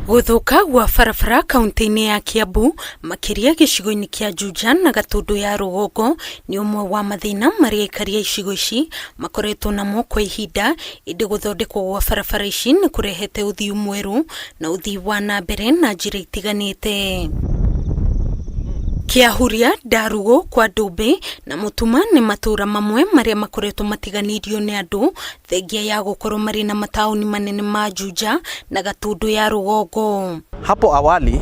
Gũthũka gwa barabara kaunti-inĩ ya Kiambu makĩria gĩcigo-inĩ kĩa Juja na Gatundu ya rũgongo nĩ ũmwe wa mathĩna marĩa aikari a icigo ici makoretwo namo kwa ihinda, ĩndĩ gũthondekwo gwa barabara ici nĩ kũrehete ũthiu mwerũ na ũthii wa na mbere na njĩra itiganĩte. Kĩahuria, Ndarugu, kwa Ndũmbĩ na Mũtuma nĩ matũũra mamwe marĩa makoretwo matiganĩirio nĩ andũ thengia ya gũkorwo marĩ na mataũni manene ma Juja na Gatundu ya rũgongo. Hapo awali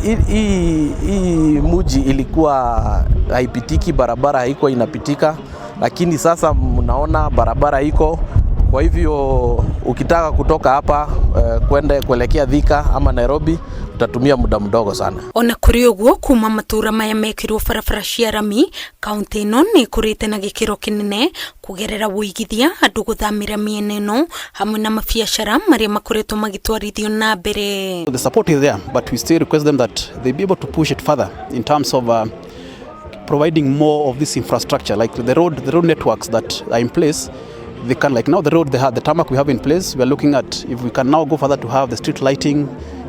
hii muji ilikuwa haipitiki, barabara haikuwa inapitika, lakini sasa mnaona barabara iko. Kwa hivyo ukitaka kutoka hapa kwenda kuelekea Thika ama Nairobi utatumia muda mdogo sana. Ona kũrĩ ũguo, kuma matũũra maya mekĩrwo barabara cia rami, kaunti ĩno nĩ ĩkũrĩte na gĩkĩro kĩnene kũgerera wũigithia, andũ gũthamĩra mĩena ĩno hamwe na mabiacara marĩa makoretwo magĩtwarithio na mbere. The support is there, but we still request them that they be able to push it further in terms of providing more of this infrastructure, like the road networks that are in place. They can, like now the road they have, the tarmac we have in place. We are looking at if we can now go further to have the street lighting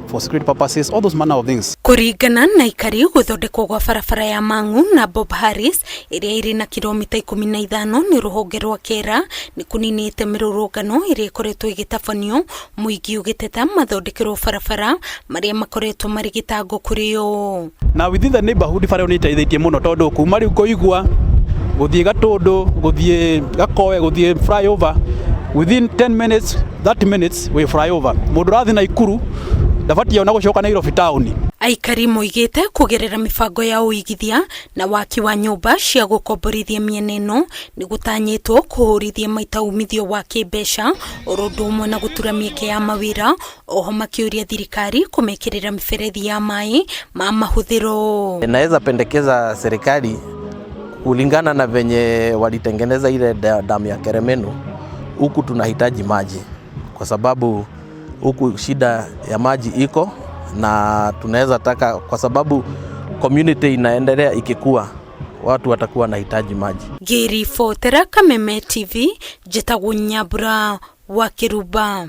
for security purposes, all those manner of things. Kũringana na aikari, gũthondekwo gwa barabara ya Mang'u na Bob Harris ĩrĩa ĩrĩ na kilomita 15 nĩ rũhonge rwa KeRRA nĩ kũninĩte mĩrũrũngano ĩrĩa ĩkoretwo ĩgĩtabanio, mũingĩ ũgĩteta mathondekerwo barabara marĩa makoretwo marĩ gĩtango kũrĩ o. Na within the neighborhood bara ĩyo nĩ ĩteithĩtie mũno tondũ kuma rĩu kũigua gũthiĩ Gatũndũ, gũthiĩ Gakoe, gũthiĩ flyover, within 10 minutes, 30 minutes wĩ flyover. Mũndũ ũrathiĩ Naikuru ndabatie ona gũcoka Nairobi town. Aikari moigĩte kũgerera mĩbango ya ũigithia na waki wa nyũmba cia gũkomborithia mĩena ĩno nĩ gũtanyĩtwo kũhũrithia maita umithio wa kĩmbeca oro ũndũ ũmwe na gũtura mĩeke ya mawĩra. Oho makĩũria thirikari kũmekĩrĩra mĩberethi ya maĩ ma mahũthĩro. Naweza pendekeza serikali, kulingana na venye walitengeneza ile damu ya Keremenu, huku tunahitaji maji kwa sababu huku shida ya maji iko, na tunaweza taka, kwa sababu community inaendelea ikikua, watu watakuwa wanahitaji maji. Ngĩribotera Kameme TV, njĩtagwo Nyambura wa Kĩrumba.